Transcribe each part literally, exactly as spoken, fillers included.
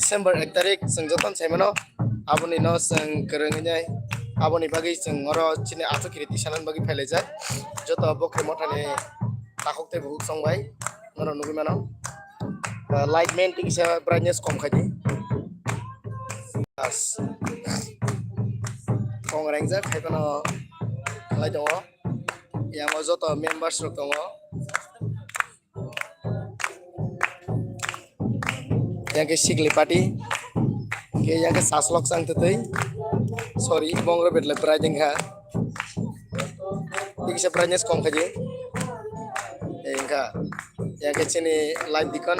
December ek tarik chwng jotono sai mano, aboni no chwng kwrwng wngnai, aboni bagwi chwng oro chini Athukirini tisanani bagwi phailaijak. Joto Bokhri mothani takhuk tei bukhuk chongbai norok nugwi mano. Ah, light man tei kisa brightness kom khai di. Bas. Kong rengjak khai phano khlai tongo. Yango joto members rok tongo. Yang ke sikli party. Ke yang ke saslok sang tetei. Sorry, bongro betle brightness ha. Tei kisa brightness kom khai di. Engka. Yang ke chini live deacon.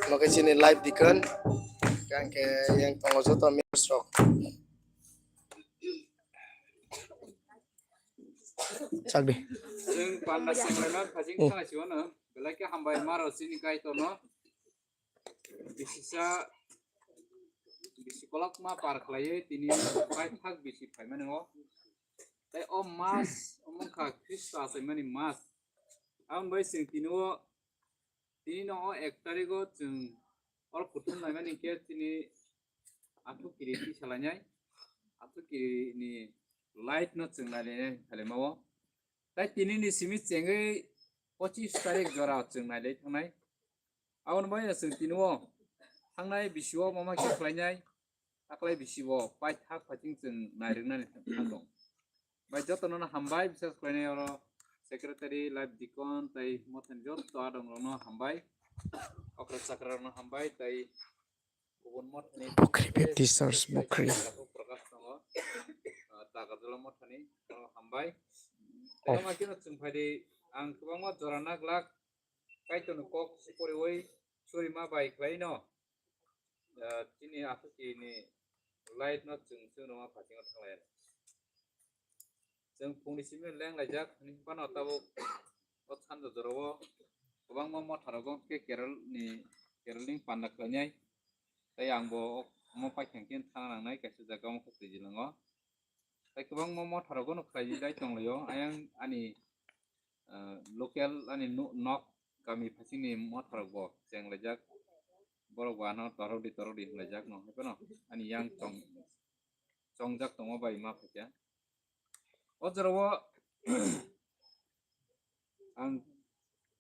Oke, chini live deacon. Yang ke yang tongo joto members rok. Chak di. Chwng panda senglaima phajing thanai siwano belai khe hambai maro chini Kaitorno. Bisisa bisi kolokma par khlaiwi tini paithak bisi phaimani o. Tei o mas omo wngkha Khristo achaimani mas. Aboni bai chwng tini o, tini no o ek tarigo chwng oro kuthum laimani khe chini Athukiri tisa lainai, Athukiri ni light no chwng nai lainai phailai ma o. Tai tini ni simi chengwi pochis tarik jora chwng nai lai thangnai. Aboni bai no chwng tini o thangnai bisi o mama khe khlainai, taklai bisi o paithak phaching chwng nai rwk nani thang tong. Bai joto no hambai, bises khlainai oro secretary, live deacon tai mothani joto adong rok no hambai, okra chakra rok no hambai tai kubun mothani Bokhri Baptist Church, Bokhri. Prakash tongo. Ah, Tagarjala mothani, oh, hambai. Tei ma kino chwng phaidi ang kwbangma jora naglak, Kaitorni kok siporiwi surima bai khlaino. Ah, chini Athukiri ni light no chwng chwng rwma phasingo thanglai. Chwng phungni simi leng laijak, hinwi phano tabuk o sanja jorao kwbangma motha rogo khe Kerala ni, Kerala ni panda khlainai. Tai ang bo omo paithang khe thana nangnai kaisa jaga omo khe twijilango. Tai kwbangma motha rogo no khlai jai tonglaio. Ayang ani, ah, local ani no-, nok kami phasingni motha rok bo cheng laijak. Borok bo ano torok di, torok di hwnlaijak no, hai phano ani yang chong, chongjak tongo bai ma phaikha. O jorao ang,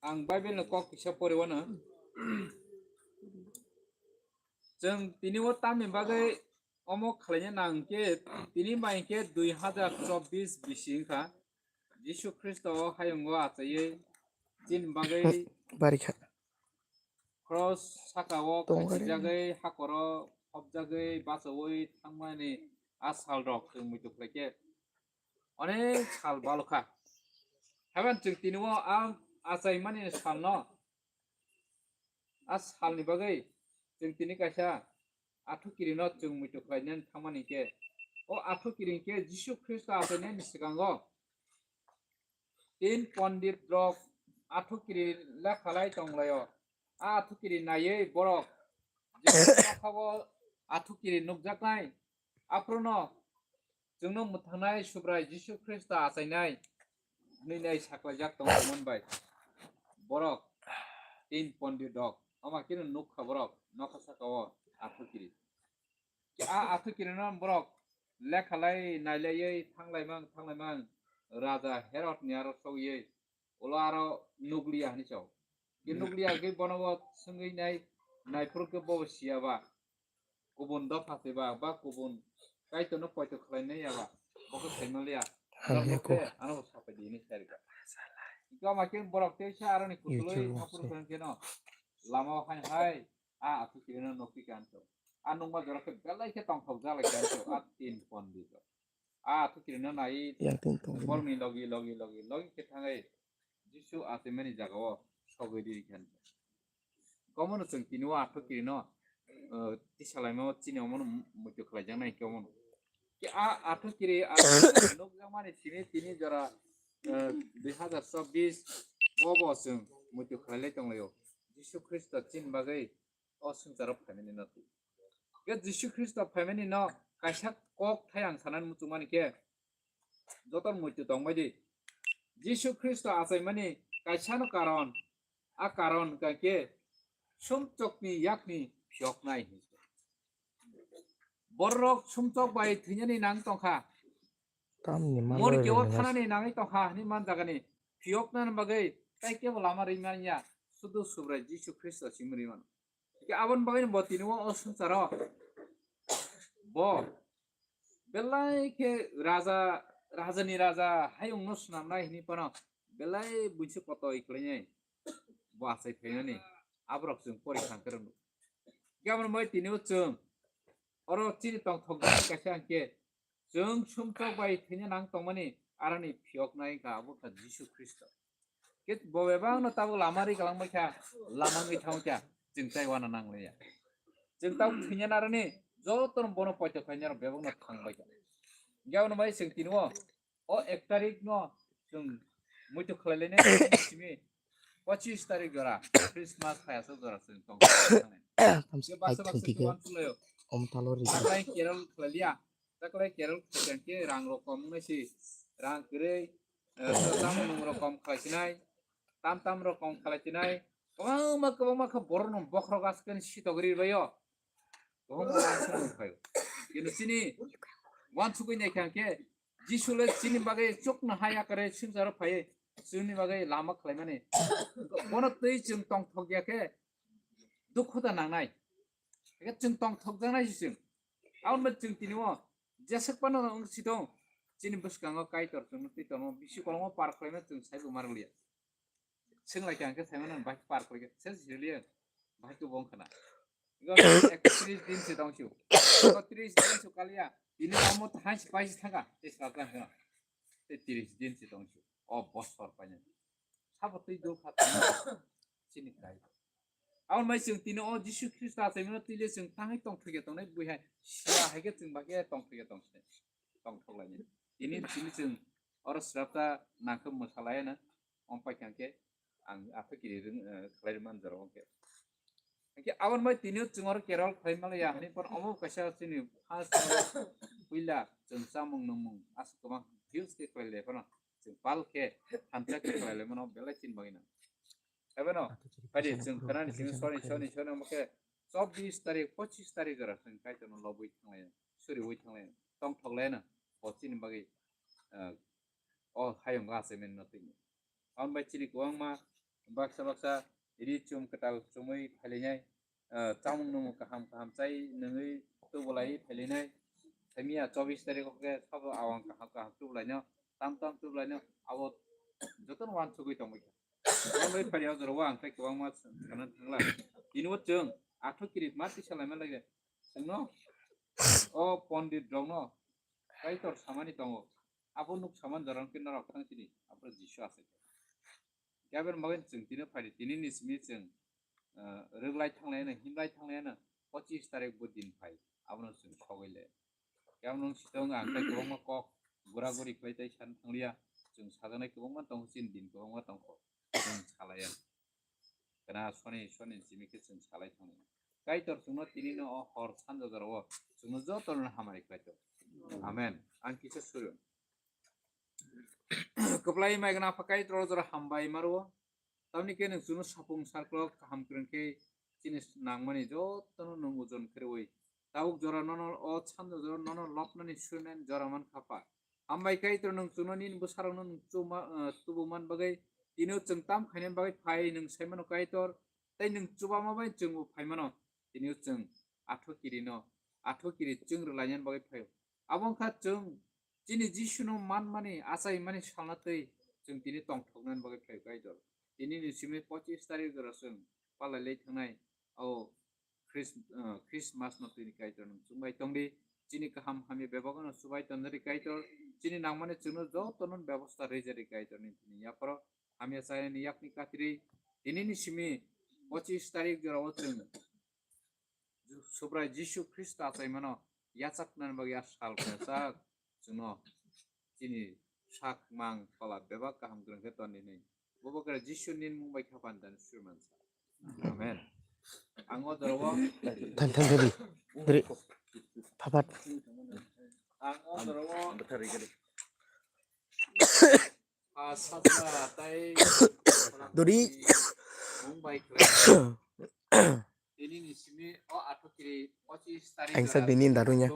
ang Bible ni kok kisa poriwano. Chwng tini o tamni bagwi omo khlaina nang khe, tini bai khe dui hazar chobbish bisi wngkha. Jisu Khristo o hayungo achaiwi chini bagwi Barikha. Cross saka o Tongkha de. Khachijagwi, hakoro hopjagwi, bachaui thangmani a sal rok chwng muitu khlai khe onek sal balokha. Haiban chwng tini o a achaimani sal no, a salni bagwi chwng tini kaisa Athukiri no chwng muitu khlainani thangmani khe, o Athukiri khe Jisu Khristo achainani swkango tin pondit rok Athukiri lekhalai tonglaio. A Athukiri naiwi borok je nokhao Athukiri nukjaknai, aphuru no chwngno mwthangnai Subrai Jisu Khristo achainai hwnwi nai saklaijak tongmani bai borok tin pondit rok. Omo khe nukha borok nokha saka o Athukiri. A Athukiri no borok lekhalai nailaiwi thanglaimang thanglaimang Raja Herod ni aro sogwi ulo aro nukliya hwnwi sao. Khe nukliya khe bono bo swngwi nai, naiphuru khe bo siya ba, kubun dopha se ba, ba kubun Kaitorno poito khlainai ya ba, bo khe sai manliya. Hamya khe ko. Ano bo sapai di hwnwi sai rwkha. Hwnkhe omo khe borok teisa aroni kutulwi YouTube haphuru se. Kheno lama o hai hai a Athukiri no nukphi kha hwnwi sao. A nukma jora khe belai khe tongthok jalai kha hwnwi sao, a tin pondit rok. A Athukiri no nai Yang tin tong. Borokni logi, logi, logi, logi khe thangwi Jisu achaimani jagao sogwi riri kha. Omono chwng tini o Athukiri no, eh, tisalaima o chini omono muitu khlaijaknai khe omono. Khe a Athukiri a nukjakmani simi tini jora, eh, dui hazar chobbish o bo chwng muitu khlailai tonglaio. Jisu Khristo chini bagwi o swngcharo phaimani no twi. Khe Jisu Khristo phaimani no kaisa kok thai ang sanani muchungmani khe, joto muitu tongbai di. Jisu Khristo achaimani Kaisano karon, a karon hwnkha khe sumchokni yakni phiyoknai hinwi. Borok sumchok bai thwinani nang tongkha. Tamni manwi Morgeo rwngya. Thanani nangwi tongkha hinwi manjagani phiyoknani bagwi tai kebo lama rwimanya, sudu Subrai Jisu Khristo simi rwimano. Hingke aboni bagwi bo tini o swngcharo bo belai khe raja, rajani raja hayungno swnamnai hinwi phano belai buisi kotoi khlainai bo achai phainani aborok chwng pori thangkhe rwngno. Hingke aboni bagwi tini o chwng oro chini tongthok kaisa hingke chwng sumchok bai thwina nang tongmani aroni phiyoknai wngkha abo wngkha Jisu Khristo. Khe bo bebakno tabuk lama ri kalang bai kha, lama wngwi thang kha, chwng tai wana nang liya. Chwng tabuk thwina narani jotono bono poito khlainai rok bebakno thang bai kha. Hingke abono bai chwng tini o, o ek tarik no chwng muitu khlai lainai simi pochis tarik jora Christmas phai aswk jora chwng tong thang nai. Tamsa Khe baksa ai baksa thwng khe khe wan tulaio. Om talo ri. Taklai kerol khlai liya. Taklai kerol khlai khe rang rok kom nai si. Rang kwrwi, eh, tamung rok kom khlai sinai. Tam tam rok kom khlai sinai. Kwbangma kwbangma khe borok no bokhorok aswk khe sitok ri baio. Kwbangma uansuk nung phaio. Kino chini uansugwi nai kha khe Jisu le chini bagwi chukno hai yakare swngcharo phaiwi chini bagwi lama khlaimani. Bono twi chwng tongthok ya khe dukhu da nangnai. Hingke chwng tongthok jaknai si chwng. Aboni bagwi chwng tini o jeswk phano wng si thung. Chini bwskango Kaitor chwngno twi tongo bisi kolokma par khlaima chwng saibo mar liya. Swng lai kha hingke saimano bahai par khlai khe se siriliya bahai tu bong khana. Ego ekotris din se tong siu. Ekotris din su kaliya. Ini omo tahai si paisi thanga. Te sa tang khana. Te tris din se tong siu. O bosor paina. Sabo twi dul kha tong. Chini kai. Aboni bai chwng tini o Jisu Khristo achaimano twi le chwng tangwi tong thwikhe tongnai bui hai. Sia hai khe chwng ba khe tong thwikhe tong sinai. Tong thok lai ni. Tini tini chwng oro srapta nangkhe mwsa lai na. Ong pai kha khe ang aphikiri ring, eh, khlai man jora ong khe. Hingke aboni bai tini o chwng oro kerol khlai mala ya, hwnwi phano omo kaisa chini first puila chwng chamung nungmung aswk kwbang views khe khlai le phano chwng pal khe hamjak khe khlai le mano belai chini bagwi no. Ebe no, phai di chwng khwnani simi soni, soni, soni omo khe chobbish tarik, pochis tarik jora chwng Kaitorno lobwi thanglai, suriwi thanglai, tong thok lai no, bo chini bagwi, eh, o hayung achaimani no twi. Aboni bai chini kwbangma baksa baksa ri chum kwtal chumui phailainai, ah, chamung nungmung kaham kaham chai nungwi tubulai phailainai. Thamiya chobbish tarikh o khe sabo awang kaham kaham tubulaino, tam tam tubulaino, abo jotono uansugwi tongbai kha. Aboni bai phai o jorao ang tei kwbangma sana thangla. Tini o chwng athok kirit ma tisa laima lage. Chwngno o pondit rokno Kaitor samani tongo. Abo nuk samani jorang khe norok thang sini. Abo Jisu asai. Khe aboni bagwi chwng tini phai di, tini ni simi chwng, ah, rwglai thanglaino, himlai thanglaino, pochis tarik bo din phai, abono chwng sogwi le. Khe abono chwng ang tei kwbangma kok gura guri khlai tei san thangliya, chwng sajaknai kwbangma tongo, chini din kwbangma tongkho, chwng salaiya. Kana soni, soni simi khe chwng salai thanglaina. Kaitor chwngno tini no o hor sanja jorao chwngno jotono hamari khlai tongo. Amen. Ang kisa suru. Kwplai mai gana pha Kaitor jora hambai maro. Tamni khe nwng chwngno sapung sarklok kaham kwrwng khe chini nangmani jotono nwng ojon khe rwi. Tabuk jora nono o sanja jora nono lobnani surnani jora man kha pha. Hambai Kaitor nwng chwngno nini bwsarokno nwng chuma, eh, tubu man bagwi tini o chwng tam khainani bagwi phai nwng sai mano Kaitor. Tei nwng chubama bai chwngbo phai mano. Tini o chwng athok kirino, athok kiri chwng rwlainani bagwi phaio. Abo wngkha chwng chini Jisuno manmani, achaimani salna twi chwng tini tongthoknani bagwi phaio Kaitor. Tini ni simi pochis tarik jora chwng palai lai thangnai o Chris-, eh, Christmas no tini Kaitor nwng chumbai tongdi. Chini kaham hamya bebak no chubai tonjari Kaitor. Chini nangmani chwngno jotono bebosta rijari Kaitor ni tini yapharo hamya chainani yakni katri. Tini ni simi pochis tarik jora o chwng Subrai Jisu Khristo achaimano yachaknani bagwi a sal kwchak chwngno chini sak mang tola bebak kaham kwrwng khe toni hinwi. Bo bwkra Jisu ni mung bai kha phan dan suri mansa. Amen. Ang o jora o Than, than, than, than. Dri. Phapat. Ang o jora o Dori. Ang sak dini darunya.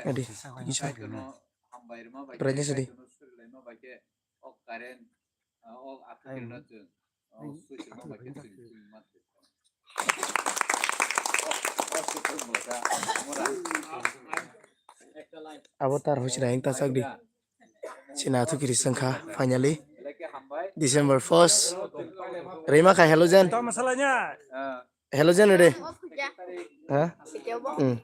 Adi, bisa. Try this, Adi. Abo tar hosira yang tasak di. China thu kiri sangkha, finally. December first. Rima kha halogen. Tamo salanya. Halogen re. Ha? Hmm.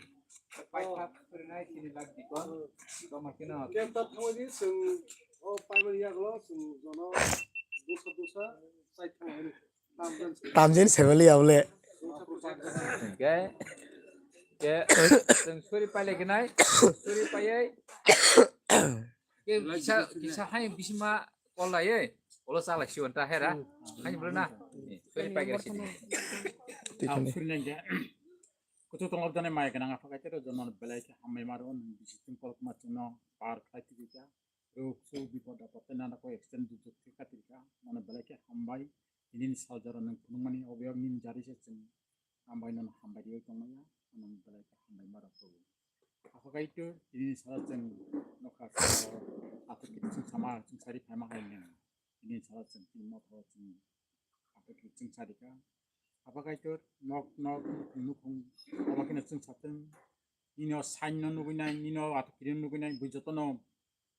Tamjin family abole. Ke, ke, suri pai lagi nai, suri pai. Ke kisa, kisa hai bisima kolai, olo salak siwan ta hera. Hai bro na. Suri pai gari sini. Tiffany. Kutu tongok jane mai kenang apa kaitero jono belai ke hambai maro bisi tung kolok ma chuno par khai tibika. Ruk su bipod apod tei nana koi extend duk duk khe katirka. Mano belai khe hambai. Nini sal jora nwng phunukmani obo yak nini jari se chwng hambai nono hambai riwi tongmaya. Ano belai khe hambai maro Probu. Aphakaitor nini sal chwng nokha sal aphakaitor chwng sama chwng sari phaima hai nwng. Nini sal chwng tini motho chwng aphakaitor chwng sarika. Aphakaitor nok nok nukhung obo kheno chwng satwng. Nini o sign no nugwi nai, nini o aphakaitor nugwi nai, bui jotono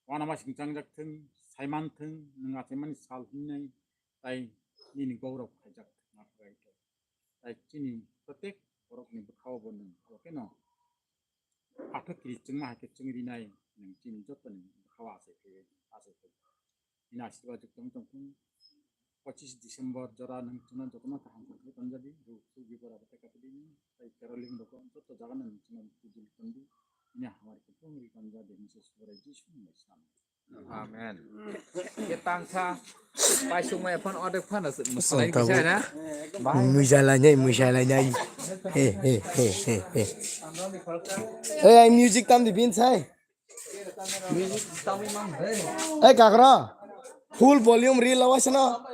Uanama singchang jak thung, saiman thung, nwng achaimani sal hinwi tai nini gaurab khaijak thung, aphakaitor. Tai chini protek borokni bwkhao bo nwng, obo kheno aphakiri chwngma hai khe chwng rinai nwng chini jotoni bwkhao achai phaiwi, achai phaiwi. Nini asirwad jwk tong tong thung. Pochis December jora nwng chwngno jotono kaham khe tonjadi, ruk suk bipor apod tei kapili nwng, tai caroling rok joto jaga no nwng chwngno pujuli tondi, nini hamari kutung ri tonjadi, nini se Subrai Jisu ni bai swnam. Amen. Ke tangsa, pai sungma ephon odek phano musalai kisa na? Musalai nai, musalai nai. He, he, he, he, he. Hey, ai music tam di bin sai. Hey, kakra. Full volume reel awas na.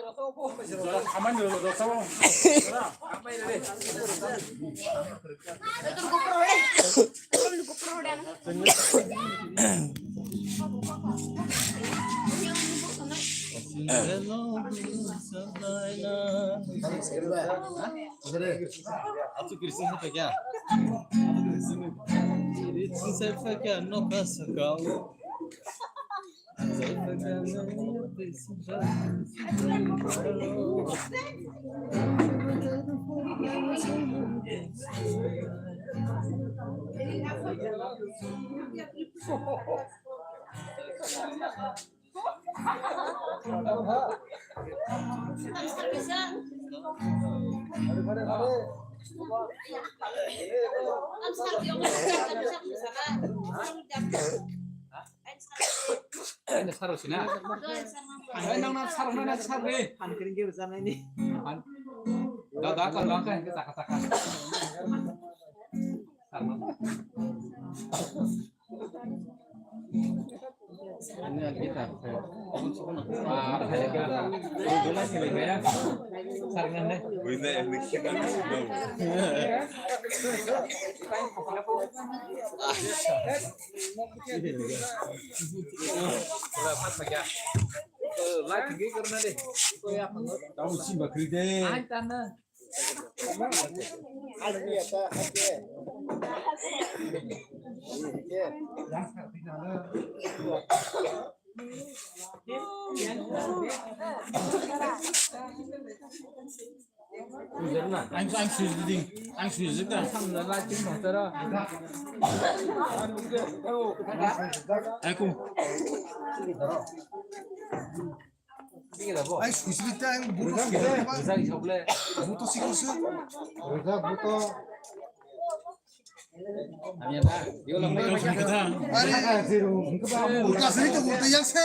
Achu Kristo sa kya? Kristo sa kya? No ka sakao. Ini saro sina. Hai nang nang saro nang saro ni. Han kering ke berjana ini. Han. Da da kalau langkah yang kita katakan. Saro. Ang ang sujuding, ang sujuding. Aku. Ai, suisili ta, ang buto sikul ba. Buto sikul su. Buto. Are, ulta sini to ulta yang se.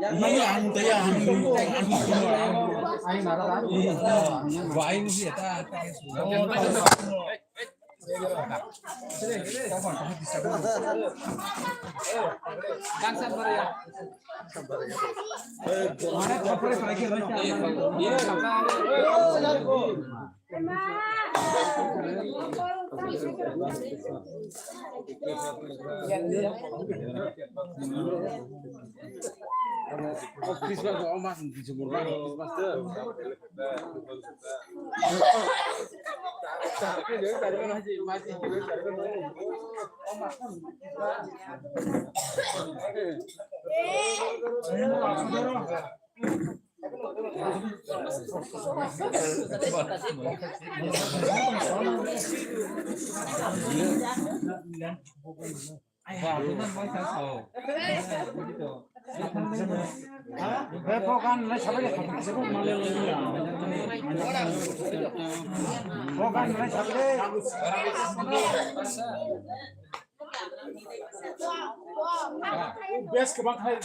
Iya, ulta yang. Wah, ini sih ya, ta, ta. Christmas o mas ni December o Christmas de. Best kebang hai.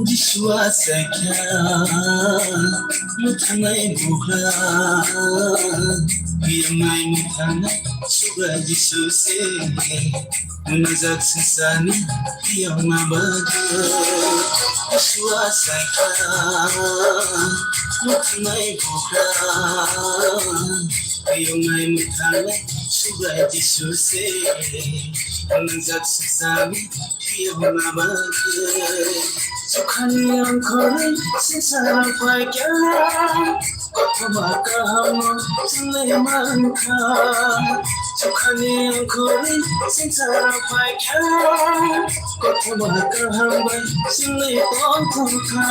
Jisua sakha, mwthangnai bugra, biyangnai mwthangnai Subrai Jisu se. Najak sisani tiyangna bagwi Jisua sakha, mwthangnai bugra, tiyongnai mwthangnai Subrai Jisu se. Najak sisani tiyangna bagwi. Sukhani angkhorwi sinsara paikha. Kothoma kaham chwngwi mankha, sukhani angkhorwi sinsara paikha. Kothoma kaham bai chwngwi tongthokha.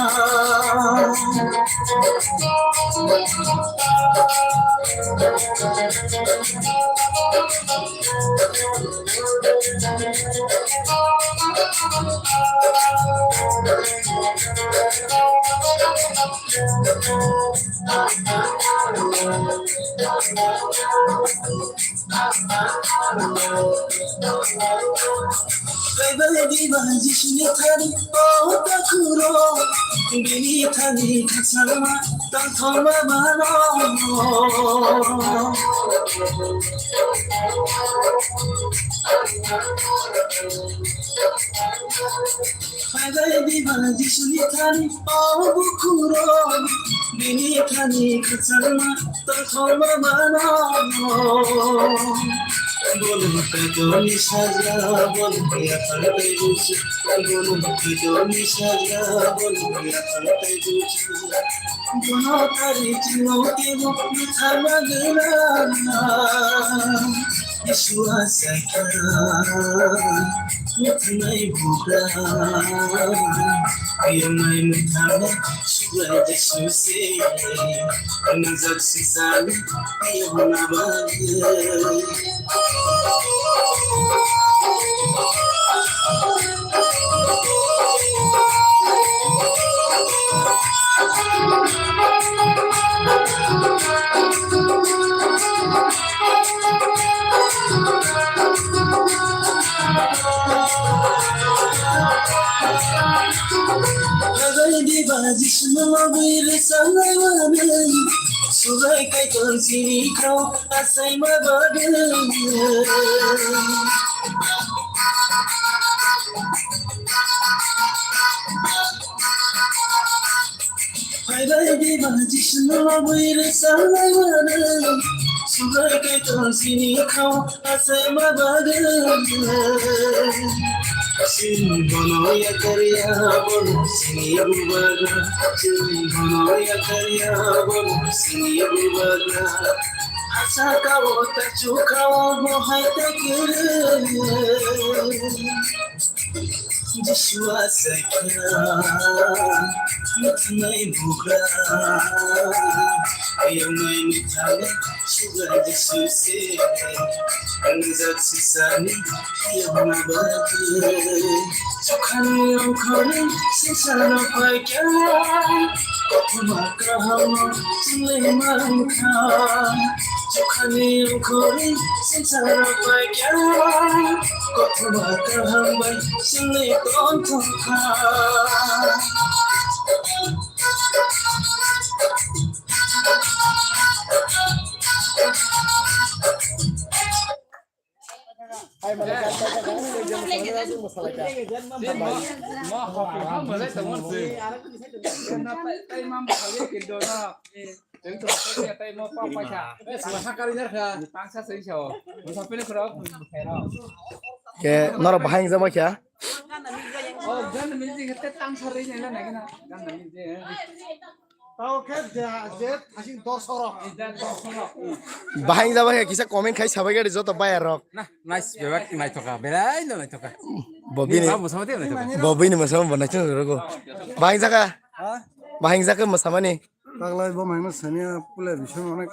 Baibai diba Jisuni thani o takuro, bini thani khasama tangthoma mano. Phaibai biba Jisuni thani o bukhuro, bini thani khachangma tongthoma mano. Bono kaitorni sajla, bono yathar tei buchu, bono kaitorni sajla, bono yathar tei buchu. Bono tari chingno kebo bwtharma gwnang. Jisua sakha, mwthangnai bugra, biyangnai mwthangnai Subrai Jisu se. Najak sisani tiyangna bagwi. Phaibai diba Jisuni lobwi rwchapnai manwi. Subai kai ton sini kau asai ma bagel. Hai bai di ba jisno bui re salai ma ne. Subai kai ton sini kau asai ma bagel. Chwng bono yakarya bono sini bubagna. Chwng bono yakarya bono sini bubagna. Asa kao ta chukao bo hai ta kere. Jisua sakya mitnai bugra. Ayang nai mitnai. Sugar Jisu se, ang jak sisani yang bagi. Sukhani yang khori sisano paikya. Kotuma kaham sini mangka. Sukhani yang khori sisano paikya. Kotuma kaham bai sini tontoka. Ke norok bahai wngjakma khe? Tao khe je, je thasing dorsok rok. Bahai wngjakma khe kisa comment khai sabai gari joto bayar rok. Nah, nice, bebak naithoka, belai no naithoka. Bobini, Ni babu sama dia naithoka. Bobini masama bo naithoka rogo. Bahai wngjakha? Ha? Bahai wngjakha masamani? Taglai bo maino sania pule bising onek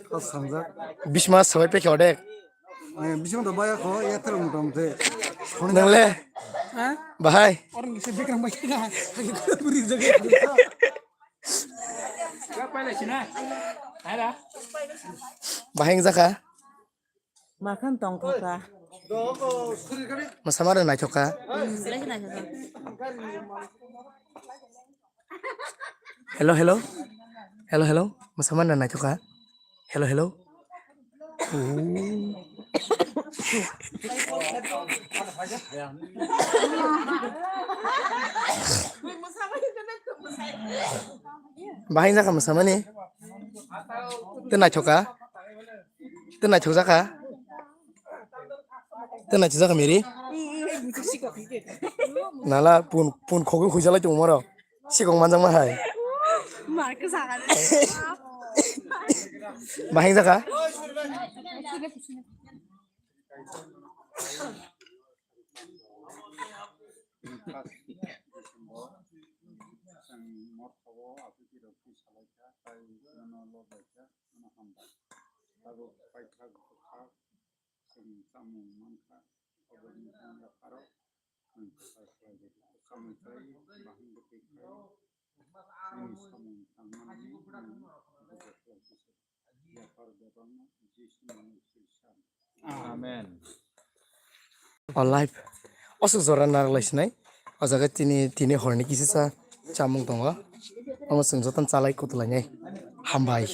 khas sangjak. Bisma sabai pekhe odek. Ay, bising to baya kho, ya thar motamoti. Nangle? Ha? Bahai? Orang bisa bikrang baik dah. Lagi beri jaga. Bahai wngjakha? Makhan tongthokha. Masamani naithokha? Hmm, belai khe naithokha. Hello, hello. Hello, hello. Masamani naithokha? Hello, hello. Ooh. Bahai wngjakha masamani? Tei naithokha? Tei naithokjakha? Tei naithokjakha Mary? Nala pun, pun khogwi huijalai tongo morok. Sikong manjakma hai. Bahai wngjakha? Chwng motha o aphuru rok twi salaikha, tai nono lob baikha, nono hambai. Tabuk paithak bwkhak chwng chamung mankha, aboni wngya pharo chwng kwthar khlai di. Chamung khlai bahai bwtwi khai, nini samung tangmani nwng bujo khlai di. Amen. O live. Osok jora narwk lai sinai. O jaga tini, tini horni kisa sa chamung tongo. Omo chwng jotono chalai kutulai nai. Hambai.